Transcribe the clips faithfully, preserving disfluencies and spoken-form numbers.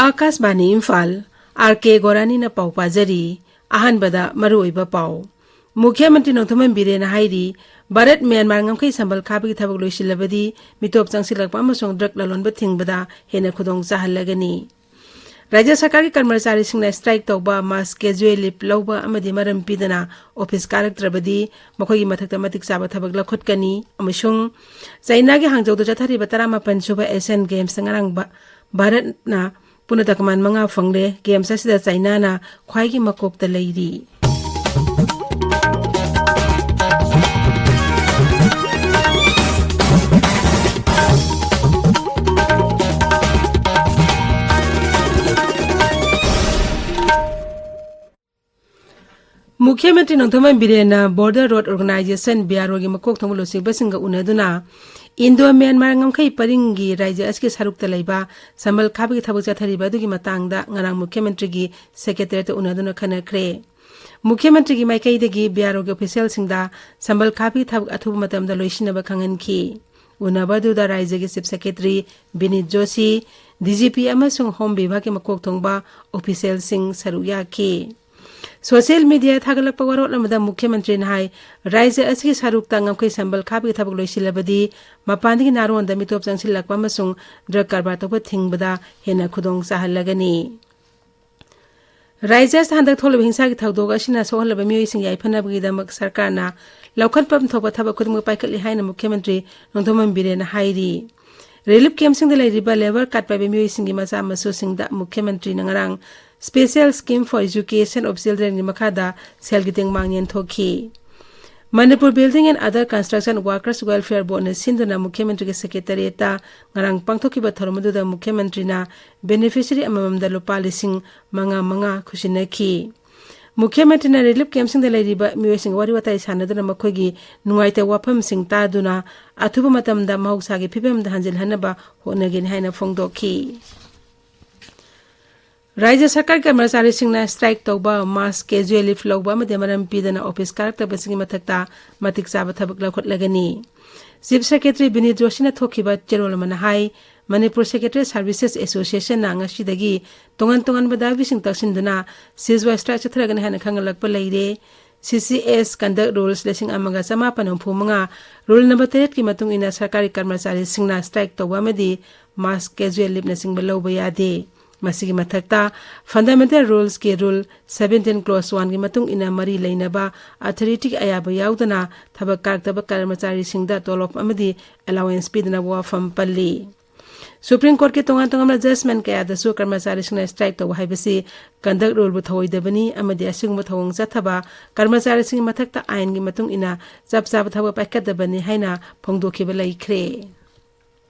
ꯑꯥꯀꯥꯁꯕꯥꯅꯤ Imphal, R ꯀꯦ ꯒꯣꯔꯥꯅꯤꯅ ꯄꯥꯎ ꯄꯥꯖꯔꯤ꯫ ꯑꯍꯥꯟꯕꯗ ꯃꯔꯨꯑꯣꯏꯕ ꯄꯥꯎ꯫ ꯃꯨꯈ꯭ꯌ ꯃꯟꯇ꯭ꯔꯤ ꯅꯣꯡꯊꯣꯝꯕꯝ ꯕꯤꯔꯦꯟꯅ ꯍꯥꯏꯔꯤ, ꯚꯥꯔꯠ ꯃ꯭ꯌꯥꯟꯃꯥꯔ ꯉꯝꯈꯩ ꯁꯝꯕꯜ ꯈꯥꯕꯒꯤ ꯊꯕꯛ ꯂꯣꯏꯁꯤꯜꯂꯕꯗꯤ ꯃꯤꯇꯣꯞ ꯆꯪꯁꯤꯜꯂꯛꯄ ꯑꯃꯁꯨꯡ ꯗ꯭ꯔꯒ ꯂꯂꯣꯟꯕ ꯊꯤꯡꯕꯗ ꯍꯦꯟꯅ ꯈꯨꯗꯣꯡ ꯆꯥꯍꯜꯂꯒꯅꯤ꯫ ꯔꯥꯖ꯭ꯌ ꯁꯔꯀꯥꯔꯒꯤ ꯀꯔꯃꯆꯥꯔꯤꯁꯤꯡꯅ ꯁ꯭ꯇ꯭ꯔꯥꯏꯛ ꯇꯧꯕ, ꯃꯥꯁ ꯀꯦꯖꯨꯑꯦꯜ ꯂꯤꯚ ꯂꯧꯕ ꯑꯃꯗꯤ ꯃꯔꯝ ꯄꯤꯗꯅ ꯑꯣꯐꯤꯁ ꯀꯥꯔꯛꯇ꯭ꯔꯕꯗꯤ ꯃꯈꯣꯏꯒꯤ ꯃꯊꯛꯇ ꯃꯇꯤꯛ ꯆꯥꯕ ꯊꯕꯛ ꯂꯧꯈꯠꯀꯅꯤ ꯑꯃꯁꯨꯡ ꯆꯥꯏꯅꯥꯒꯤ ꯍꯥꯡꯖꯧꯗ ꯆꯠꯊꯔꯤꯕ ꯇꯔꯥꯃꯥꯄꯟ ꯁꯨꯕ ꯑꯦꯁꯤꯌꯥꯟ ꯒꯦꯝꯁꯇ ꯉꯔꯥꯡ ꯚꯥ-, ꯚꯥꯔꯠꯅ ꯄꯨꯟꯅ ꯇꯀꯃꯥꯟ ꯃꯉꯥ ꯐꯪꯂꯦ꯫ ꯒꯦꯝꯁ ꯑꯁꯤꯗ ꯆꯥꯏꯅꯥꯅ ꯈ꯭ꯋꯥꯏꯒꯤ ꯃꯀꯣꯛꯇ ꯂꯩꯔꯤ꯫ ꯃꯨꯈ꯭ꯌ ꯃꯟꯇ꯭ꯔꯤ ꯅꯣꯡꯊꯣꯝꯕꯝ ꯕꯤꯔꯦꯟꯅ border road organization, B R ꯑꯣꯒꯤ ꯃꯀꯣꯛ ꯊꯣꯡꯕ ꯂꯨꯆꯤꯡꯕꯁꯤꯡꯒ ꯎꯅꯗꯨꯅ ꯏꯟꯗꯣ ꯃ꯭ꯌꯥꯟꯃꯥꯔ ꯉꯝꯈꯩ ꯄꯔꯤꯡꯒꯤ ꯔꯥꯖ꯭ꯌ ꯑꯁꯤꯒꯤ ꯁꯔꯨꯛꯇ ꯂꯩꯕ ꯁꯝꯕꯜ ꯈꯥꯕꯒꯤ ꯊꯕꯛ ꯆꯠꯊꯔꯤꯕ ꯑꯗꯨꯒꯤ ꯃꯇꯥꯡꯗ ꯉꯔꯥꯡ ꯃꯨꯈ꯭ꯌ ꯃꯟꯇ꯭ꯔꯤꯒꯤ ꯁꯦꯀ꯭ꯔꯦꯇꯔꯤꯌꯦꯠꯇ ꯎꯅꯗꯨꯅ ꯈꯟꯅꯈ꯭ꯔꯦ꯫ ꯃꯨꯈ꯭ꯌ ꯃꯟꯇ꯭ꯔꯤꯒꯤ ꯃꯥꯏꯀꯩꯗꯒꯤ ꯕꯤ ꯑꯥꯔ ꯑꯣꯒꯤ ꯑꯣꯐꯤꯁꯤꯌꯦꯜꯁꯤꯡꯗ ꯁꯝꯕꯜ ꯈꯥꯕꯒꯤ ꯊꯕꯛ ꯑꯊꯨꯕ ꯃꯇꯝꯗ ꯂꯣꯏꯁꯤꯟꯅꯕ ꯈꯪꯍꯟꯈꯤ꯫ ꯎꯅꯕ ꯑꯗꯨꯗ ꯔꯥꯖ꯭ꯌꯒꯤ chief secretary ꯕꯤꯅꯤꯠ Joshi, D G P ꯑꯃꯁꯨꯡ ꯍꯣꯝ ꯕꯤꯚꯥꯒꯀꯤ ꯃꯀꯣꯛ ꯊꯣꯡꯕ ꯑꯣꯐꯤꯁꯤꯌꯦꯜꯁꯤꯡ ꯁꯔꯨꯛ ꯌꯥꯈꯤ꯫ ꯁꯣꯁꯤꯌꯦꯜ ꯃꯤꯗꯤꯌꯥꯗ ꯊꯥꯒꯠꯂꯛꯄ ꯋꯥꯔꯣꯜ ꯑꯃꯗ ꯃꯨꯈ꯭ꯌ ꯃꯟꯇ꯭ꯔꯤꯅ ꯍꯥꯏ, ꯔꯥꯖ꯭ꯌ ꯑꯁꯤꯒꯤ ꯁꯔꯨꯛꯇ ꯉꯝꯈꯩ ꯁꯝꯕꯜ ꯈꯥꯕꯒꯤ ꯊꯕꯛ ꯂꯣꯏꯁꯤꯜꯂꯕꯗꯤ ꯃꯄꯥꯟꯗꯒꯤ ꯅꯥꯔꯣꯟꯗ ꯃꯤꯇꯣꯞ ꯆꯪꯁꯤꯜꯂꯛꯄ ꯑꯃꯁꯨꯡ ꯗ꯭ꯔꯒ ꯀꯔꯕꯥꯔ ꯇꯧꯕ ꯊꯤꯡꯕꯗ ꯍꯦꯟꯅ ꯈꯨꯗꯣꯡ ꯆꯥꯍꯜꯂꯒꯅꯤ꯫ ꯔꯥꯖ꯭ꯌ ꯑꯁꯤꯗ ꯍꯟꯗꯛ ꯊꯣꯛꯂꯤꯕ ꯍꯤꯡꯁꯥꯒꯤ ꯊꯧꯗꯣꯛ ꯑꯁꯤꯅ ꯁꯣꯛꯍꯜꯂꯕ ꯃꯤꯑꯣꯏꯁꯤꯡ ꯌꯥꯏꯐꯅꯕꯒꯤꯗꯃꯛ ꯁꯔꯀꯥꯔꯅ ꯂꯧꯈꯠꯐꯝ ꯊꯣꯛꯄ ꯊꯕꯛ ꯈꯨꯗꯤꯡꯃꯛ ꯄꯥꯏꯈꯠꯂꯤ ꯍꯥꯏꯅ ꯃꯨꯈ꯭ꯌ ꯃꯟꯇ꯭ꯔꯤ ꯅꯣꯡꯊꯣꯝꯕꯝ ꯕꯤꯔꯦꯟꯅ ꯍꯥꯏꯔꯤ꯫ ꯔꯤꯂꯤꯐ ꯀꯦꯝꯞꯁꯤꯡꯗ ꯂꯩꯔꯤꯕ ꯂꯦꯕꯔ ꯀꯥꯔꯗ ꯄꯥꯏꯕ ꯃꯤꯑꯣꯏꯁꯤꯡꯒꯤ ꯃꯆꯥ ꯃꯁꯨꯁꯤꯡꯗ ꯃꯨꯈ꯭ꯌ ꯃꯟꯇ꯭ꯔꯤꯅ ꯉꯔꯥꯡ Special Scheme for Education of Childrenꯒꯤ ꯃꯈꯥꯗ ꯁꯦꯜꯒꯤ ꯇꯦꯡꯕꯥꯡ ꯌꯦꯟꯊꯣꯛꯈꯤ꯫ Manipur Building and Other Construction Workers Welfare Boardꯅ ꯁꯤꯟꯗꯨꯅ ꯃꯨꯈ꯭ꯌ ꯃꯟꯇ꯭ꯔꯤꯒꯤ ꯁꯦꯀ꯭ꯔꯦꯇꯔꯤꯌꯦꯠꯇ ꯉꯔꯥꯡ ꯄꯥꯡꯊꯣꯛꯈꯤꯕ ꯊꯧꯔꯝ ꯑꯗꯨꯗ ꯃꯨꯈ꯭ꯌ ꯃꯟꯇ꯭ꯔꯤꯅ ꯕꯦꯅꯤꯐꯤꯁꯔꯤ ꯑꯃꯃꯝꯗ ꯂꯨꯄꯥ ꯂꯤꯁꯤꯡ ꯃꯉꯥ ꯃꯉꯥ ꯈꯨꯠꯁꯤꯟꯅꯈꯤ꯫ ꯃꯨꯈ꯭ꯌ ꯃꯟꯇ꯭ꯔꯤꯅ ꯔꯤꯂꯤꯐ ꯀꯦꯝꯞꯁꯤꯡꯗ ꯂꯩꯔꯤꯕ ꯃꯤꯑꯣꯏꯁꯤꯡꯒ ꯋꯥꯔꯤ ꯋꯥꯇꯥꯏ ꯁꯥꯟꯅꯗꯨꯅ ꯃꯈꯣꯏꯒꯤ ꯅꯨꯡꯉꯥꯏꯇꯕ ꯋꯥꯐꯝꯁꯤꯡ ꯇꯥꯗꯨꯅ ꯑꯊꯨꯕ ꯃꯇꯝꯗ ꯃꯍꯧꯁꯥꯒꯤ ꯐꯤꯕꯝꯗ ꯍꯟꯖꯤꯜꯍꯟꯅꯕ ꯍꯣꯠꯅꯒꯅꯤ ꯍꯥꯏꯅ ꯐꯣꯡꯗꯣꯛꯈꯤ꯫ ꯔꯥꯖ꯭ꯌ ꯁꯔꯀꯥꯔꯒꯤ ꯀꯔꯃꯆꯥꯔꯤꯁꯤꯡꯅ ꯁ꯭ꯇ꯭ꯔꯥꯏꯛ ꯇꯧꯕ, ꯃꯥꯁ ꯀꯦꯖꯨꯑꯦꯜ ꯂꯤꯚ ꯂꯧꯕ ꯑꯃꯗꯤ ꯃꯔꯝ ꯄꯤꯗꯅ ꯑꯣꯐꯤꯁ ꯀꯥꯔꯛꯇꯕꯁꯤꯡꯒꯤ ꯃꯊꯛꯇ ꯃꯇꯤꯛ ꯆꯥꯕ ꯊꯕꯛ ꯂꯧꯈꯠꯂꯒꯅꯤ꯫ ꯆꯤꯐ ꯁꯦꯀ꯭ꯔꯦꯇꯔꯤ ꯕꯤꯅꯤꯠ ꯖꯣꯁꯤꯅ ꯊꯣꯛꯈꯤꯕ ꯆꯦꯔꯣꯜ ꯑꯃꯅ ꯍꯥꯏ, ꯃꯅꯤꯄꯨꯔ ꯁꯦꯀ꯭ꯔꯦꯇꯔꯤ ꯁꯥꯔꯚꯤꯁꯦꯁ ꯑꯦꯁꯣꯁꯤꯌꯦꯁꯟꯅ ꯉꯁꯤꯗꯒꯤ ꯇꯣꯉꯥꯟ ꯇꯣꯉꯥꯟꯕ ꯗꯥꯕꯤꯁꯤꯡ ꯇꯛꯁꯤꯟꯗꯨꯅ ceasefire strike ꯆꯠꯊꯔꯒꯅꯤ ꯍꯥꯏꯅ ꯈꯪꯍꯜꯂꯛꯄ ꯂꯩꯔꯦ꯫ CCS conduct rules ꯂꯤꯁꯤꯡ ꯑꯃꯒ ꯆꯃꯥꯄꯟ ꯍꯨꯝꯐꯨ ꯃꯉꯥ, rule number ꯇꯔꯦꯠꯀꯤ ꯃꯇꯨꯡ ꯏꯟꯅ ꯁꯔꯀꯥꯔꯒꯤ ꯀꯔꯃꯆꯥꯔꯤꯁꯤꯡꯅ strike ꯇꯧꯕ ꯑꯃꯗꯤ mass casual leave ꯅꯆꯤꯡꯕ ꯂꯧꯕ ꯌꯥꯗꯦ꯫ ꯃꯁꯤꯒꯤ ꯃꯊꯛꯇ fundamental rulesꯀꯤ rule seventeen clause oneꯒꯤ ꯃꯇꯨꯡ ꯏꯟꯅ ꯃꯔꯤ ꯂꯩꯅꯕ authorityꯒꯤ ꯑꯌꯥꯕ ꯌꯥꯎꯗꯅ ꯊꯕꯛ ꯀꯥꯔꯛꯇꯕ ꯀꯔꯃꯆꯥꯔꯤꯁꯤꯡꯗ ꯇꯣꯂꯣꯞ ꯑꯃꯗꯤ allowance ꯄꯤꯗꯅꯕ ꯋꯥꯐꯝ ꯄꯜꯂꯤ꯫ Supreme Courtꯀꯤ ꯇꯣꯉꯥꯟ ꯇꯣꯉꯥꯟꯕ judgement ꯀꯌꯥꯗꯁꯨ ꯀꯔꯃꯆꯥꯔꯤꯁꯤꯡꯅ strike ꯇꯧꯕ ꯍꯥꯏꯕꯁꯤ conduct ruleꯕꯨ ꯊꯧꯑꯣꯏꯗꯕꯅꯤ ꯑꯃꯗꯤ ꯑꯁꯤꯒꯨꯝꯕ ꯊꯧꯑꯣꯡ ꯆꯠꯊꯕ ꯀꯔꯃꯆꯥꯔꯤꯁꯤꯡꯒꯤ ꯃꯊꯛꯇ ꯑꯥꯏꯟꯒꯤ ꯃꯇꯨꯡ ꯏꯟꯅ ꯆꯞ ꯆꯥꯕ ꯊꯕꯛ ꯄꯥꯏꯈꯠꯇꯕꯅꯤ ꯍꯥꯏꯅ ꯐꯣꯡꯗꯣꯛꯈꯤꯕ ꯂꯩꯈ꯭ꯔꯦ꯫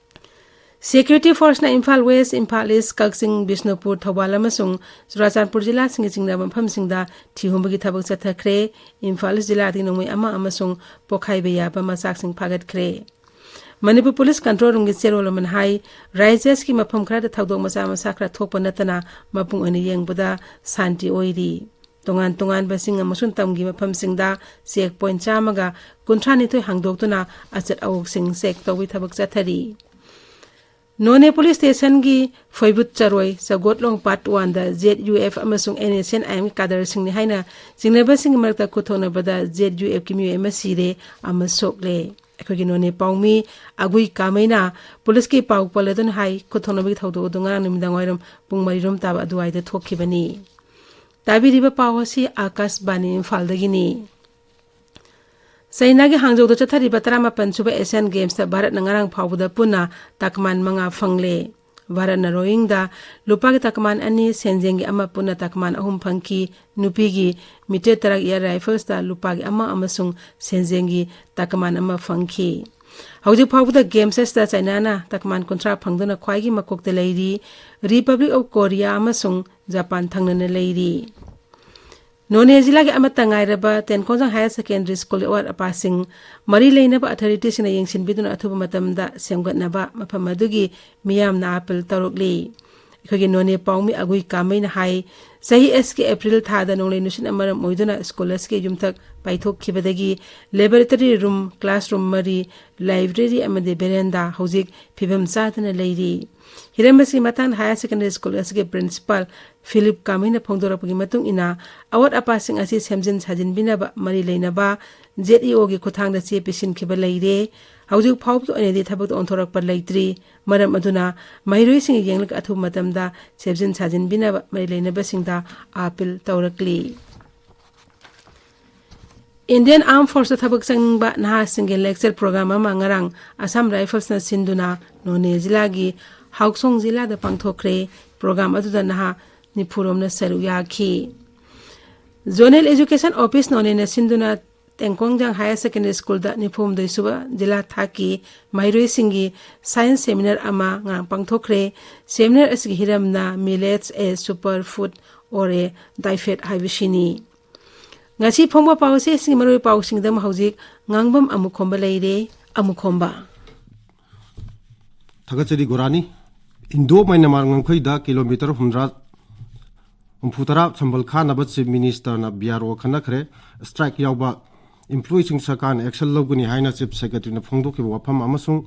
Security forceꯅ ꯏꯝꯐꯥꯜ ꯋꯦꯁ, ꯏꯝꯐꯥꯜ ꯏꯁ, ꯀꯛꯆꯤꯡ, ꯕꯤꯁꯅꯨꯄꯨꯔ, ꯊꯧꯕꯥꯜ ꯑꯃꯁꯨꯡ ꯆꯨꯔꯥꯆꯥꯟꯄꯨꯔ ꯖꯤꯂꯥꯁꯤꯡꯒ ꯆꯤꯡꯅꯕ ꯃꯐꯝꯁꯤꯡꯗ ꯊꯤꯍꯨꯝꯕꯒꯤ ꯊꯕꯛ ꯆꯠꯊꯈ꯭ꯔꯦ꯫ ꯏꯝꯐꯥꯜ ꯏꯁ ꯖꯤꯂꯥꯗꯒꯤ ꯅꯣꯡꯃꯩ ꯑꯃ ꯑꯃꯁꯨꯡ ꯄꯣꯈꯥꯏꯕ ꯌꯥꯕ ꯃꯆꯥꯛꯁꯤꯡ ꯐꯥꯒꯠꯈ꯭ꯔꯦ꯫ ꯃꯅꯤꯄꯨꯔ ꯄꯨꯂꯤꯁ ꯀꯟꯇ꯭ꯔꯣꯜ ꯔꯨꯝꯒꯤ ꯆꯦꯔꯣꯜ ꯑꯃꯅ ꯍꯥꯏ, ꯔꯥꯏꯖ꯭ꯌꯁꯤꯒꯤ ꯃꯐꯝ ꯈꯔꯗ ꯊꯧꯗꯣꯛ ꯃꯆꯥ ꯃꯆꯥ ꯈꯔ ꯊꯣꯛꯄ ꯅꯠꯇꯅ ꯃꯄꯨꯡ ꯑꯣꯏꯅ ꯌꯦꯡꯕꯗ ꯁꯥꯟꯇꯤ ꯑꯣꯏꯔꯤ꯫ ꯇꯣꯉꯥꯟ ꯇꯣꯉꯥꯟꯕ ꯆꯤꯡ ꯑꯃꯁꯨꯡ ꯇꯝꯒꯤ ꯃꯐꯝꯁꯤꯡꯗ check point ꯆꯥꯝꯃꯒ ꯀꯨꯟꯊ꯭ꯔꯥ ꯅꯤꯊꯣꯏ ꯍꯥꯡꯗꯣꯛꯇꯨꯅ ꯑꯆꯠ ꯑꯋꯣꯛꯁꯤꯡ check ꯇꯧꯕꯒꯤ ꯊꯕꯛ ꯆꯠꯊꯔꯤ꯫ ꯅꯣꯅꯦ ꯄꯨꯂꯤꯁ ꯁ꯭ꯇꯦꯁꯟꯒꯤ ꯐꯣꯏꯕꯨꯠ ꯆꯔꯣꯏ ꯆꯒꯣꯠꯂꯣꯡ part oneꯗ ZUF ꯑꯃꯁꯨꯡ NSCN-IMꯒꯤ ꯀꯥꯗꯔꯁꯤꯡꯅꯤ ꯍꯥꯏꯅ ꯆꯤꯡꯅꯕꯁꯤꯡꯒꯤ ꯃꯔꯛꯇ ꯈꯨꯠꯊꯣꯛꯅꯕꯗ ZUFꯀꯤ ꯃꯤꯑꯣꯏ ꯑꯃ ꯁꯤꯔꯦ, ꯑꯃ ꯁꯣꯛꯂꯦ꯫ ꯑꯩꯈꯣꯏꯒꯤ ꯅꯣꯅꯦ ꯄꯥꯎꯃꯤ ꯑꯒꯨꯏ ꯀꯥꯃꯩꯅ ꯄꯨꯂꯤꯁꯀꯤ ꯄꯥꯎ ꯄꯜꯂꯗꯨꯅ ꯍꯥꯏ, ꯈꯨꯠꯊꯣꯛꯅꯕꯒꯤ ꯊꯧꯗꯣꯛ ꯑꯗꯨ ꯉꯔꯥꯡ ꯅꯨꯃꯤꯗꯥꯡ ꯋꯥꯏꯔꯝ ꯄꯨꯡ ꯃꯔꯤ ꯔꯣꯝ ꯇꯥꯕ ꯑꯗꯨꯋꯥꯏꯗ ꯊꯣꯛꯈꯤꯕꯅꯤ꯫ ꯇꯥꯕꯤꯔꯤꯕ ꯄꯥꯎ ꯑꯁꯤ ꯑꯀꯥꯁꯕꯥꯅꯤ ꯏꯝꯐꯥꯜꯗꯒꯤꯅꯤ꯫ ꯆꯩꯅꯥꯒꯤ ꯍꯥꯡꯖꯧꯗ ꯆꯠꯊꯔꯤꯕ ꯇꯔꯥꯃꯥꯄꯟ ꯁꯨꯕ Asian Gamesꯇ ꯚꯥꯔꯠꯅ ꯉꯔꯥꯡ ꯐꯥꯎꯕꯗ ꯄꯨꯟꯅ ꯇꯀꯃꯥꯟ ꯃꯉꯥ ꯐꯪꯂꯦ꯫ ꯚꯥꯔꯠꯅ rowingꯗ ꯂꯨꯄꯥꯒꯤ ꯇꯀꯃꯥꯟ ꯑꯅꯤ, ꯁꯦꯟꯖꯦꯡꯒꯤ ꯑꯃ, ꯄꯨꯟꯅ ꯇꯀꯃꯥꯟ ꯑꯍꯨꯝ ꯐꯪꯈꯤ꯫ ꯅꯨꯄꯤꯒꯤ meter ꯇꯔꯥꯒꯤ air riflesꯇ ꯂꯨꯄꯥꯒꯤ ꯑꯃ ꯑꯃꯁꯨꯡ ꯁꯦꯟꯖꯦꯡꯒꯤ ꯇꯀꯃꯥꯟ ꯑꯃ ꯐꯪꯈꯤ꯫ ꯍꯧꯖꯤꯛ ꯐꯥꯎꯕꯗ games ꯑꯁꯤꯗ ꯆꯩꯅꯥꯅ ꯇꯀꯃꯥꯟ ꯀꯨꯟꯊ꯭ꯔꯥ ꯐꯪꯗꯨꯅ ꯈ꯭ꯋꯥꯏꯒꯤ ꯃꯀꯣꯛꯇ ꯂꯩꯔꯤ꯫ Republic of Korea ꯑꯃꯁꯨꯡ ꯖꯄꯥꯟ ꯊꯪꯅꯅ ꯂꯩꯔꯤ꯫ ꯅꯣꯅꯦ ꯖꯤꯂꯥꯒꯤ ꯑꯃꯠꯇ ꯉꯥꯏꯔꯕ ꯇꯦꯟꯀꯣꯡꯖꯥꯡ Higher Secondary School ꯑꯋꯥꯠ ꯑꯄꯥꯁꯤꯡ ꯃꯔꯤ ꯂꯩꯅꯕ authorityꯁꯤꯡꯅ ꯌꯦꯡꯁꯤꯟꯕꯤꯗꯨꯅ ꯑꯊꯨꯕ ꯃꯇꯝꯗ ꯁꯦꯝꯒꯠꯅꯕ ꯃꯐꯝ ꯑꯗꯨꯒꯤ ꯃꯤꯌꯥꯝꯅ appeal ꯇꯧꯔꯛꯂꯤ꯫ ꯑꯩꯈꯣꯏꯒꯤ ꯅꯣꯅꯦ ꯄꯥꯎꯃꯤ ꯑꯒꯨꯏ ꯀꯥꯃꯩꯅ ꯍꯥꯏ, ꯆꯍꯤ ꯑꯁꯤꯒꯤ ꯑꯦꯄ꯭ꯔꯤꯜ ꯊꯥꯗ ꯅꯣꯡꯂꯩ ꯅꯨꯡꯁꯤꯠꯅ ꯃꯔꯝ ꯑꯣꯏꯗꯨꯅ ꯁ꯭ꯀꯨꯜ ꯑꯁꯤꯒꯤ ꯌꯨꯝꯊꯛ ꯄꯥꯏꯊꯣꯛꯈꯤꯕꯗꯒꯤ ꯂꯦꯕꯣꯔꯦꯇꯔꯤ ꯔꯨꯝ, ꯀ꯭ꯂꯥꯁꯔꯨꯝ ꯃꯔꯤ, ꯂꯥꯏꯕ꯭ꯔꯦꯔꯤ ꯑꯃꯗꯤ ꯕꯦꯔꯦꯟꯗꯥ ꯍꯧꯖꯤꯛ ꯐꯤꯕꯝ ꯆꯥꯗꯅ ꯂꯩꯔꯤ꯫ ꯍꯤꯔꯝ ꯑꯁꯤꯒꯤ ꯃꯇꯥꯡꯗ ꯍꯥꯌꯔ ꯁꯦꯀꯦꯟꯗꯔꯤ ꯁ꯭ꯀꯨꯜ ꯑꯁꯤꯒꯤ ꯄ꯭ꯔꯤꯟꯁꯤꯄꯥꯜ ꯐꯤꯂꯤꯞ ꯀꯥꯃꯤꯅ ꯐꯣꯡꯗꯣꯔꯛꯄꯒꯤ ꯃꯇꯨꯡ ꯏꯟꯅ, ꯑꯋꯥꯠ ꯑꯄꯥꯁꯤꯡ ꯑꯁꯤ ꯁꯦꯝꯖꯤꯟ ꯁꯥꯖꯤꯟꯕꯤꯅꯕ ꯃꯔꯤ ꯂꯩꯅꯕ ꯖꯦꯠ ꯏ ꯑꯣꯒꯤ ꯈꯨꯠꯊꯥꯡꯗ ꯆꯦ ꯄꯤꯁꯤꯟꯈꯤꯕ ꯂꯩꯔꯦ꯫ ꯍꯧꯖꯤꯛ ꯐꯥꯎꯕꯒꯤ ꯑꯣꯏꯅꯗꯤ ꯊꯕꯛꯇ ꯑꯣꯟꯊꯣꯔꯛꯄ ꯂꯩꯇ꯭ꯔꯤ꯫ ꯃꯔꯝ ꯑꯗꯨꯅ ꯃꯍꯩꯔꯣꯏꯁꯤꯡꯒꯤ ꯌꯦꯡꯂꯒ ꯑꯊꯨꯕ ꯃꯇꯝꯗ ꯁꯦꯝꯖꯤꯟ ꯁꯥꯖꯤꯟꯕꯤꯅꯕ ꯃꯔꯤ ꯂꯩꯅꯕꯁꯤꯡꯗ ꯑꯥꯄꯤꯜ ꯇꯧꯔꯛꯂꯤ꯫ ꯏꯟꯗꯤꯌꯟ ꯑꯥꯔꯝ ꯐꯣꯔꯁꯇ ꯊꯕꯛ ꯆꯪꯅꯤꯡꯕ ꯅꯍꯥꯁꯤꯡꯒꯤ ꯂꯦꯛꯆꯔ ꯄ꯭ꯔꯣꯒ꯭ꯔꯥꯝ ꯑꯃ ꯉꯔꯥꯡ ꯑꯁꯥꯝ ꯔꯥꯏꯐꯜꯁꯅ ꯁꯤꯟꯗꯨꯅ ꯅꯣꯅꯦ ꯖꯤꯂꯥꯒꯤ ꯍꯥꯎꯁꯣꯡ ꯖꯤꯂꯥꯗ ꯄꯥꯡꯊꯣꯛꯈ꯭ꯔꯦ꯫ ꯄ꯭ꯔꯣꯒ꯭ꯔꯥꯝ ꯑꯗꯨꯗ ꯅꯍꯥ ꯅꯤꯐꯨꯔꯣꯝꯅ ꯁꯔꯨꯛ ꯌꯥꯈꯤ꯫ ꯖꯣꯅꯦꯜ ꯑꯦꯖꯨꯀꯦꯁꯟ ꯑꯣꯐꯤꯁ ꯅꯣꯅꯦꯅ ꯁꯤꯟꯗꯨꯅ ꯇꯦꯡꯀꯣꯡꯖꯥꯡ ꯍꯥꯌꯔ ꯁꯦꯀꯦꯟꯗꯔꯤ ꯁ꯭ꯀꯨꯜꯗ ꯅꯤꯐꯨꯍꯨꯝꯗꯣꯏ ꯁꯨꯕ ꯖꯤꯂꯥ ꯊꯥꯛꯀꯤ ꯃꯍꯩꯔꯣꯏꯁꯤꯡꯒꯤ ꯁꯥꯏꯟꯁ ꯁꯦꯃꯤꯅꯥꯔ ꯑꯃ ꯉꯔꯥꯡ ꯄꯥꯡꯊꯣꯛꯈ꯭ꯔꯦ꯫ ꯁꯦꯃꯤꯅꯥꯔ ꯑꯁꯤꯒꯤ ꯍꯤꯔꯝꯅ Millets as Super Food or a Diet ꯍꯥꯏꯕꯁꯤꯅꯤ꯫ ꯉꯁꯤ ꯐꯣꯡꯕ ꯄꯥꯎꯆꯦꯁꯤꯡꯒꯤ ꯃꯔꯨꯑꯣꯏꯕ ꯄꯥꯎꯁꯤꯡꯗ ꯍꯧꯖꯤꯛ ꯉꯥꯡꯕꯝ ꯑꯃꯨꯈꯣꯝꯕ ꯂꯩꯔꯦ꯫ ꯑꯃꯨꯈꯣꯝꯕ꯫ ꯊꯥꯒꯠꯆꯔꯤ ꯒꯣꯔꯥꯅꯤ꯫ ꯏꯟꯗꯣ ꯃ꯭ꯌꯥꯟꯃꯥꯔ ꯉꯝꯈꯩꯗ ꯀꯤꯂꯣꯃꯤꯇꯔ ꯍꯨꯝꯗ꯭ꯔꯥ, ꯍꯨꯝꯐꯨꯇꯔꯥ ꯁꯝꯕꯜ ꯈꯥꯅꯕ ꯆꯤꯐ ꯃꯤꯅꯤꯁꯇꯔꯅ ꯕꯤ ꯑꯥꯔ ꯑꯣ ꯈꯟꯅꯈ꯭ꯔꯦ꯫ ꯁ꯭ꯇ꯭ꯔꯥꯏꯛ ꯌꯥꯎꯕ ꯏꯝꯄ꯭ꯂꯣꯌꯤꯁꯤꯡ ꯁꯔꯀꯥꯔꯅ ꯑꯦꯛꯁꯟ ꯂꯧꯒꯅꯤ ꯍꯥꯏꯅ ꯆꯤꯐ ꯁꯦꯀ꯭ꯔꯦꯇꯔꯤꯅ ꯐꯣꯡꯗꯣꯛꯈꯤꯕ ꯋꯥꯐꯝ ꯑꯃꯁꯨꯡ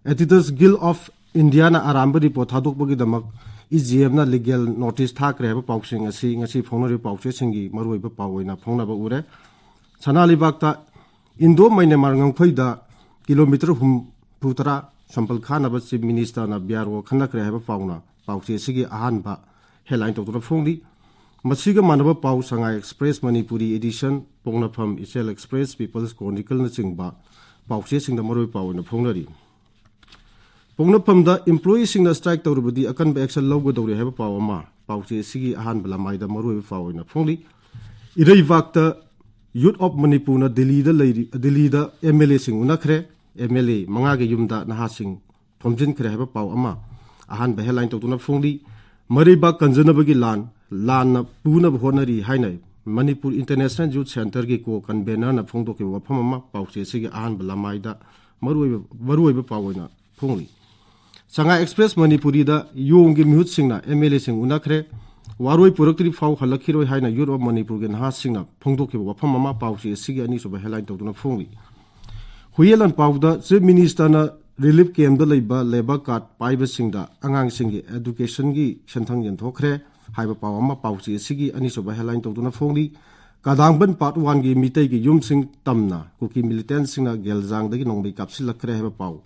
ꯑꯦꯗꯤꯇꯔꯁ ꯒꯤꯜ ꯑꯣꯐ ꯏꯟꯗꯤꯌꯥꯅ ꯑꯔꯥꯟꯕ ꯔꯤꯄꯣꯔꯠ ꯊꯥꯗꯣꯛꯄꯒꯤꯗꯃꯛ ꯏ ꯖꯤ ꯑꯦꯝꯅ ꯂꯤꯒꯦꯜ ꯅꯣꯇꯤꯁ ꯊꯥꯈ꯭ꯔꯦ ꯍꯥꯏꯕ ꯄꯥꯎꯁꯤꯡ ꯑꯁꯤ ꯉꯁꯤ ꯐꯣꯡꯅꯔꯤꯕ ꯄꯥꯎꯆꯦꯁꯤꯡꯒꯤ ꯃꯔꯨꯑꯣꯏꯕ ꯄꯥꯎ ꯑꯣꯏꯅ ꯐꯣꯡꯅꯕ ꯎꯔꯦ꯫ ꯁꯅꯥ ꯂꯩꯕꯥꯛꯇ ꯏꯟꯗꯣ ꯃ꯭ꯌꯥꯟꯃꯥꯔ ꯉꯝꯈꯩꯗ ꯀꯤꯂꯣꯃꯤꯇꯔ ꯍꯨꯝꯐꯨꯇꯔꯥ ꯁꯝꯄꯜ ꯈꯥꯅꯕ ꯆꯤꯐ ꯃꯤꯅꯤꯁꯇꯔꯅ ꯕꯤ ꯑꯥꯔ ꯑꯣ ꯈꯟꯅꯈ꯭ꯔꯦ ꯍꯥꯏꯕ ꯄꯥꯎꯅ ꯄꯥꯎꯆꯦ ꯑꯁꯤꯒꯤ ꯑꯍꯥꯟꯕ ꯍꯦꯗꯂꯥꯏꯟ ꯇꯧꯗꯨꯅ ꯐꯣꯡꯂꯤ꯫ ꯃꯁꯤꯒ ꯃꯥꯟꯅꯕ ꯄꯥꯎ ꯁꯉꯥꯏ ꯑꯦꯛꯁꯄ꯭ꯔꯦꯁ ꯃꯅꯤꯄꯨꯔꯤ ꯑꯦꯗꯤꯁꯟ, ꯄꯣꯛꯅꯐꯝ ꯏꯆꯦꯜ ꯑꯦꯛꯁꯄ꯭ꯔꯦꯁ, ꯄꯤꯄꯜꯁ ꯀ꯭ꯔꯣꯅꯤꯀꯜꯅꯆꯤꯡꯕ ꯄꯥꯎꯆꯦꯁꯤꯡꯗ ꯃꯔꯨꯑꯣꯏꯕ ꯄꯥꯎ ꯑꯣꯏꯅ ꯐꯣꯡꯅꯔꯤ꯫ ꯄꯣꯛꯅꯐꯝꯗ ꯏꯝꯄ꯭ꯂꯣꯌꯤꯁꯤꯡꯅ ꯁ꯭ꯇ꯭ꯔꯥꯏꯛ ꯇꯧꯔꯕꯗꯤ ꯑꯀꯟꯕ ꯑꯦꯛꯁꯟ ꯂꯧꯒꯗꯧꯔꯤ ꯍꯥꯏꯕ ꯄꯥꯎ ꯑꯃ ꯄꯥꯎꯆꯦ ꯑꯁꯤꯒꯤ ꯑꯍꯥꯟꯕ ꯂꯃꯥꯏꯗ ꯃꯔꯨꯑꯣꯏꯕ ꯄꯥꯎ ꯑꯣꯏꯅ ꯐꯣꯡꯂꯤ꯫ ꯏꯔꯩꯕꯥꯛꯇ ꯌꯨꯠ ꯑꯣꯐ ꯃꯅꯤꯄꯨꯔꯅ ꯗꯤꯜꯂꯤꯗ ꯂꯩꯔꯤ, ꯗꯤꯜꯂꯤꯗ ꯑꯦꯝ ꯑꯦꯜ ꯑꯦꯁꯤꯡ ꯎꯅꯈ꯭ꯔꯦ꯫ ꯑꯦꯝ ꯑꯦꯜ ꯑꯦ ꯃꯉꯥꯒꯤ ꯌꯨꯝꯗ ꯅꯍꯥꯁꯤꯡ ꯊꯣꯝꯖꯤꯟꯈ꯭ꯔꯦ ꯍꯥꯏꯕ ꯄꯥꯎ ꯑꯃ ꯑꯍꯥꯟꯕ ꯍꯦꯗꯂꯥꯏꯟ ꯇꯧꯗꯨꯅ ꯐꯣꯡꯂꯤ꯫ ꯃꯔꯩꯕꯥꯛ ꯀꯟꯖꯅꯕꯒꯤ ꯂꯥꯟ, ꯂꯥꯟꯅ ꯄꯨꯅꯕ ꯍꯣꯠꯅꯔꯤ ꯍꯥꯏꯅ ꯃꯅꯤꯄꯨꯔ ꯏꯟꯇꯔꯅꯦꯁꯅꯦꯜ ꯌꯨꯠ ꯁꯦꯟꯇꯔꯒꯤ ꯀꯣ ꯀꯟꯚꯦꯅꯔꯅ ꯐꯣꯡꯗꯣꯛꯈꯤꯕ ꯋꯥꯐꯝ ꯑꯃ ꯄꯥꯎꯆꯦ ꯑꯁꯤꯒꯤ ꯑꯍꯥꯟꯕ ꯂꯃꯥꯏꯗ ꯃꯔꯨꯑꯣꯏꯕ, ꯃꯔꯨꯑꯣꯏꯕ ꯄꯥꯎ ꯑꯣꯏꯅ ꯐꯣꯡꯂꯤ꯫ ꯁꯉꯥꯏ ꯑꯦꯛꯁꯄ꯭ꯔꯦꯁ ꯃꯅꯤꯄꯨꯔꯤꯗ ꯌꯣꯡꯒꯤ ꯃꯤꯍꯨꯠꯁꯤꯡꯅ ꯑꯦꯝ ꯑꯦꯜ ꯑꯦꯁꯤꯡ ꯎꯅꯈ꯭ꯔꯦ꯫ ꯋꯥꯔꯣꯏ ꯄꯨꯔꯛꯇ꯭ꯔꯤ ꯐꯥꯎ ꯍꯜꯂꯛꯈꯤꯔꯣꯏ ꯍꯥꯏꯅ Youth of ꯃꯅꯤꯄꯨꯔꯒꯤ ꯅꯍꯥꯁꯤꯡꯅ ꯐꯣꯡꯗꯣꯛꯈꯤꯕ ꯋꯥꯐꯝ ꯑꯃ ꯄꯥꯎꯆꯦ ꯑꯁꯤꯒꯤ ꯑꯅꯤꯁꯨꯕ headline ꯇꯧꯗꯨꯅ ꯐꯣꯡꯂꯤ꯫ ꯍꯨꯌꯦꯟ ꯂꯥꯟꯄꯥꯎꯗ Chief Minister ꯅ relief camp ꯇ ꯂꯩꯕ labour card ꯄꯥꯏꯕꯁꯤꯡꯗ ꯑꯉꯥꯡꯁꯤꯡꯒꯤ education ꯒꯤ ꯁꯦꯟꯊꯪ ꯌꯦꯟꯊꯣꯛꯈ꯭ꯔꯦ ꯍꯥꯏꯕ ꯄꯥꯎ ꯑꯃ ꯄꯥꯎꯆꯦ ꯑꯁꯤꯒꯤ ꯑꯅꯤꯁꯨꯕ headline ꯇꯧꯗꯨꯅ ꯐꯣꯡꯂꯤ꯫ ꯀꯗꯥꯡꯕꯟ part one ꯒꯤ ꯃꯤꯇꯩꯒꯤ ꯌꯨꯝꯁꯤꯡ ꯇꯝꯅ ꯀꯨꯀꯤ militant ꯁꯤꯡꯅ ꯒꯦꯜꯖꯥꯡꯗꯒꯤ ꯅꯣꯡꯃꯩ ꯀꯥꯞꯁꯤꯜꯂꯛꯈ꯭ꯔꯦ ꯍꯥꯏꯕ ꯄꯥꯎ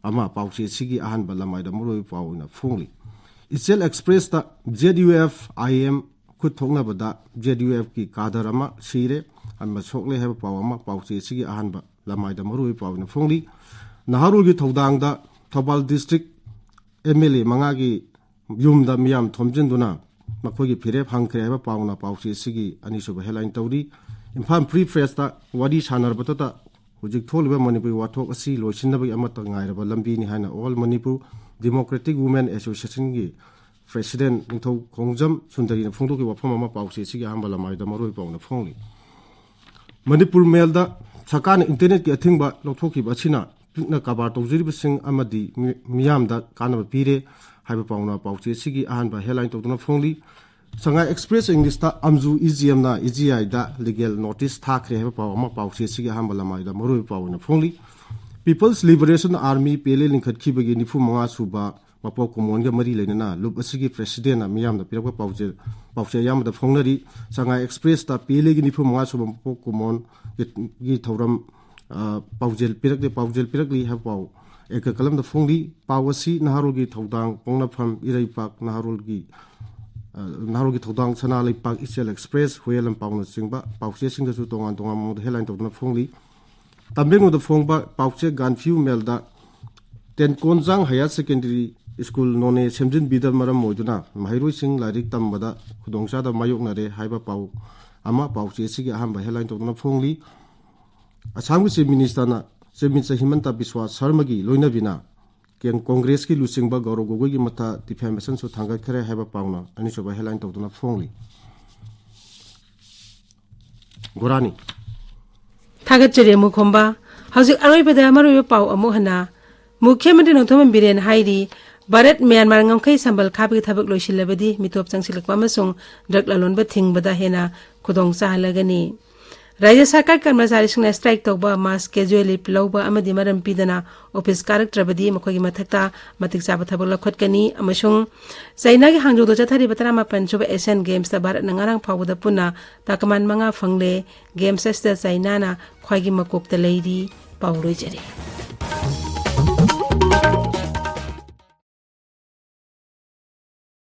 ꯑꯃ ꯄꯥꯎꯆꯦ ꯑꯁꯤꯒꯤ ꯑꯍꯥꯟꯕ ꯂꯃꯥꯏꯗ ꯃꯔꯨꯑꯣꯏꯕ ꯄꯥꯎ ꯑꯣꯏꯅ ꯐꯣꯡꯂꯤ꯫ ꯏꯆꯦꯜ Express ꯇ Z U F I M ꯈꯨꯠ ꯊꯣꯛꯅꯕꯗ Z U F ꯀꯤ cadre ꯑꯃ ꯁꯤꯔꯦ ꯑꯃ ꯁꯣꯛꯂꯦ ꯍꯥꯏꯕ ꯄꯥꯎ ꯑꯃ ꯄꯥꯎꯆꯦ ꯑꯁꯤꯒꯤ ꯑꯍꯥꯟꯕ ꯂꯃꯥꯏꯗ ꯃꯔꯨꯑꯣꯏꯕ ꯄꯥꯎ ꯑꯣꯏꯅ ꯐꯣꯡꯂꯤ꯫ ꯅꯍꯥꯔꯣꯜꯒꯤ ꯊꯧꯗꯥꯡꯗ Thoubal district M L A ꯃꯉꯥꯒꯤ ꯌꯨꯝꯗ ꯃꯤꯌꯥꯝ ꯊꯣꯝꯖꯤꯟꯗꯨꯅ ꯃꯈꯣꯏꯒꯤ ꯐꯤꯔꯦꯞ ꯍꯪꯈ꯭ꯔꯦ ꯍꯥꯏꯕ ꯄꯥꯎꯅ ꯄꯥꯎꯆꯦ ꯑꯁꯤꯒꯤ ꯑꯅꯤꯁꯨꯕ headline ꯇꯧꯔꯤ꯫ ꯏꯝꯐꯥꯜ Free Press ꯇ ꯋꯥꯔꯤ ꯁꯥꯟꯅꯔꯕꯗꯇ ꯍꯧꯖꯤꯛ ꯊꯣꯛꯂꯤꯕ ꯃꯅꯤꯄꯨꯔꯒꯤ ꯋꯥꯊꯣꯛ ꯑꯁꯤ ꯂꯣꯏꯁꯤꯟꯅꯕꯒꯤ ꯑꯃꯠꯇ ꯉꯥꯏꯔꯕ ꯂꯝꯕꯤꯅꯤ ꯍꯥꯏꯅ All Manipur Democratic Women Association ꯒꯤ President ꯅꯤꯡꯊꯧ ꯈꯣꯡꯖꯝ ꯁꯨꯟꯗꯔꯤꯅ ꯐꯣꯡꯗꯣꯛꯈꯤꯕ ꯋꯥꯐꯝ ꯑꯃ ꯄꯥꯎꯆꯦ ꯑꯁꯤꯒꯤ ꯑꯍꯥꯟꯕ ꯂꯃꯥꯏꯗ ꯃꯔꯨꯑꯣꯏꯕ ꯄꯥꯎꯅ ꯐꯣꯡꯂꯤ꯫ ꯃꯅꯤꯄꯨꯔ Mail ꯗ ꯁꯔꯀꯥꯔꯅ internet ꯀꯤ ꯑꯊꯤꯡꯕ ꯂꯧꯊꯣꯛꯈꯤꯕ ꯑꯁꯤꯅ ꯄꯤꯛꯅ ꯀꯔꯕꯥꯔ ꯇꯧꯖꯔꯤꯕꯁꯤꯡ ꯑꯃꯗꯤ ꯃꯤ-, ꯃꯤꯌꯥꯝꯗ ꯀꯥꯟꯅꯕ ꯄꯤꯔꯦ ꯍꯥꯏꯕ ꯄꯥꯎꯅ ꯄꯥꯎꯆꯦ ꯑꯁꯤꯒꯤ ꯑꯍꯥꯟꯕ headline ꯇꯧꯗꯨꯅ ꯐꯣꯡꯂꯤ꯫ ꯁꯉꯥꯏ Express English ꯇ ꯑꯝꯖꯨ E G M ꯅ E G I the legal notice ꯊꯥꯈ꯭ꯔꯦ ꯍꯥꯏꯕ ꯄꯥꯎ ꯑꯃ ꯄꯥꯎꯆꯦ ꯑꯁꯤꯒꯤ ꯑꯍꯥꯟꯕ ꯂꯃꯥꯏꯗ ꯃꯔꯨꯑꯣꯏꯕ ꯄꯥꯎ ꯑꯣꯏꯅ ꯐꯣꯡꯂꯤ꯫ People's Liberation Army P L A ꯂꯤꯡꯈꯠꯈꯤꯕꯒꯤ ꯅꯤꯐꯨ ꯃꯉꯥ ꯁꯨꯕ ꯃꯄꯣꯛ ꯀꯨꯝꯑꯣꯟꯒ ꯃꯔꯤ ꯂꯩꯅꯅ ꯂꯨꯞ ꯑꯁꯤꯒꯤ President ꯅ ꯃꯤꯌꯥꯝꯗ ꯄꯤꯔꯛꯄ ꯄꯥꯎꯖꯦꯜ, ꯄꯥꯎꯆꯦ ꯑꯌꯥꯝꯕꯗ ꯐꯣꯡꯅꯔꯤ꯫ ꯁꯉꯥꯏ Express ꯇ P L A ꯒꯤ ꯅꯤꯐꯨ ꯃꯉꯥ ꯁꯨꯕ ꯃꯄꯣꯛ ꯀꯨꯝꯑꯣꯟꯒꯤ, ꯒꯤ ꯊꯧꯔꯝ, ꯑ, ꯄꯥꯎꯖꯦꯜ ꯄꯤꯔꯛꯂꯤ, ꯄꯥꯎꯖꯦꯜ ꯄꯤꯔꯛꯂꯤ ꯍꯥꯏꯕ ꯄꯥꯎ ꯑꯦꯛꯀ ꯀꯂꯝꯗ ꯐꯣꯡꯂꯤ꯫ ꯄꯥꯎ ꯑꯁꯤ ꯅꯍꯥꯔꯣꯜꯒꯤ ꯊꯧꯗꯥꯡ, ꯄꯣꯛꯅꯐꯝ, ꯏꯔꯩꯄꯥꯛ, ꯅꯍꯥꯔꯣꯜꯒꯤ, ꯑ, ꯅꯍꯥꯔꯣꯜꯒꯤ ꯊꯧꯗꯥꯡ, ꯁꯅꯥ ꯂꯩꯄꯥꯛ, ꯏꯆꯦꯜ Express, ꯍꯨꯌꯦꯜ ꯂꯟꯄꯥꯎꯅꯆꯤꯡꯕ ꯄꯥꯎꯆꯦꯁꯤꯡꯗꯁꯨ ꯇꯣꯉꯥꯟ ꯇꯣꯉꯥꯟꯕ ꯃꯑꯣꯡꯗ headline ꯇꯧꯗꯨꯅ ꯐꯣꯡꯂꯤ꯫ ꯇꯃꯦꯡꯂꯣꯡꯗ ꯐꯣꯡꯕ ꯄꯥꯎꯆꯦ ꯒꯥꯟꯐꯤꯌꯨ Mail ꯗ ꯇꯦꯟꯀꯣꯟꯖꯥꯡ Higher Secondary School ꯅꯣꯅꯦ ꯁꯦꯝꯖꯤꯟꯕꯤꯗꯕ ꯃꯔꯝ ꯑꯣꯏꯗꯨꯅ ꯃꯍꯩꯔꯣꯏꯁꯤꯡ ꯂꯥꯏꯔꯤꯛ ꯇꯝꯕꯗ ꯈꯨꯗꯣꯡꯆꯥꯗꯕ ꯃꯥꯌꯣꯛꯅꯔꯦ ꯍꯥꯏꯕ ꯄꯥꯎ ꯑꯃ ꯄꯥꯎꯆꯦ ꯑꯁꯤꯒꯤ ꯑꯍꯥꯟꯕ headline ꯇꯧꯗꯨꯅ ꯐꯣꯡꯂꯤ꯫ ꯑꯁꯥꯝꯒꯤ Chief Minister ꯅ, Chief Minister ꯍꯤꯃꯟꯇ ꯕꯤꯁ꯭ꯋꯥ ꯁꯔꯃꯒꯤ ꯂꯣꯏꯅꯕꯤꯅ ꯀꯦꯟ-, Congress ꯀꯤ ꯂꯨꯆꯤꯡꯕ ꯒꯧꯔꯕ ꯒꯣꯒꯣꯏꯒꯤ ꯃꯊꯥ defamation ꯁꯨ ꯊꯥꯡꯒꯠꯈ꯭ꯔꯦ ꯍꯥꯏꯕ ꯄꯥꯎꯅ ꯑꯅꯤꯁꯨꯕ headline ꯇꯧꯗꯨꯅ ꯐꯣꯡꯂꯤ꯫ ꯒꯣꯔꯥꯅꯤ꯫ ꯊꯥꯒꯠꯆꯔꯤ ꯑꯃꯨꯛ ꯈꯣꯝꯕ꯫ ꯍꯧꯖꯤꯛ ꯑꯔꯣꯏꯕꯗ ꯃꯔꯨꯑꯣꯏꯕ ꯄꯥꯎ ꯑꯃꯨꯛ ꯍꯟꯅ꯫ ꯃꯨꯈ꯭ꯌ ꯃꯟꯇ꯭ꯔꯤ ꯅꯣꯡꯊꯣꯝꯕꯝ ꯕꯤꯔꯦꯟ ꯍꯥꯏꯔꯤ, ꯚꯥꯔꯠ ꯃ꯭ꯌꯥꯟꯃꯥꯔ ꯉꯝꯈꯩ ꯁꯝꯕꯜ ꯈꯥꯕꯒꯤ ꯊꯕꯛ ꯂꯣꯏꯁꯤꯜꯂꯕꯗꯤ ꯃꯤꯇꯣꯞ ꯆꯪꯁꯤꯜꯂꯛꯄ ꯑꯃꯁꯨꯡ ꯗ꯭ꯔꯒ ꯂꯂꯣꯟꯕ ꯊꯤꯡꯕꯗ ꯍꯦꯟꯅ ꯈꯨꯗꯣꯡ ꯆꯥꯍꯜꯂꯒꯅꯤ꯫ ꯔꯥꯖ꯭ꯌ ꯁꯔꯀꯥꯔ ꯀꯔꯃꯆꯥꯔꯤꯁꯤꯡꯅ ꯁ꯭ꯇ꯭ꯔꯥꯏꯛ ꯇꯧꯕ, ꯃꯥꯁ ꯀꯦꯖꯨꯑꯦꯜ ꯂꯤꯚ ꯂꯧꯕ ꯑꯃꯗꯤ ꯃꯔꯝ ꯄꯤꯗꯅ ꯑꯣꯐꯤꯁ ꯀꯥꯔꯛꯇ꯭ꯔꯕꯗꯤ ꯃꯈꯣꯏꯒꯤ ꯃꯊꯛꯇ ꯃꯇꯤꯛ ꯆꯥꯕ ꯊꯕꯛ ꯂꯧꯈꯠꯀꯅꯤ꯫ ꯑꯃꯁꯨꯡ ꯆꯥꯏꯅꯥꯒꯤ ꯍꯥꯡꯖꯧꯗ ꯆꯠꯊꯔꯤꯕ ꯇꯔꯥꯃꯥꯄꯟ ꯁꯨꯕ ꯑꯦꯁꯤꯌꯥꯟ ꯒꯦꯝꯁꯇ ꯚꯥꯔꯠꯅ ꯉꯔꯥꯡ ꯐꯥꯎꯕꯗ ꯄꯨꯟꯅ ꯇꯥꯀꯃꯥꯟ ꯃꯉꯥ ꯐꯪꯂꯦ꯫ ꯒꯦꯝꯁ ꯑꯁꯤꯗ ꯆꯥꯏꯅꯥꯅ ꯈ꯭ꯋꯥꯏꯒꯤ ꯃꯀꯣꯛꯇ ꯂꯩꯔꯤ꯫ ꯄꯥꯎ ꯂꯣꯏꯖꯔꯦ꯫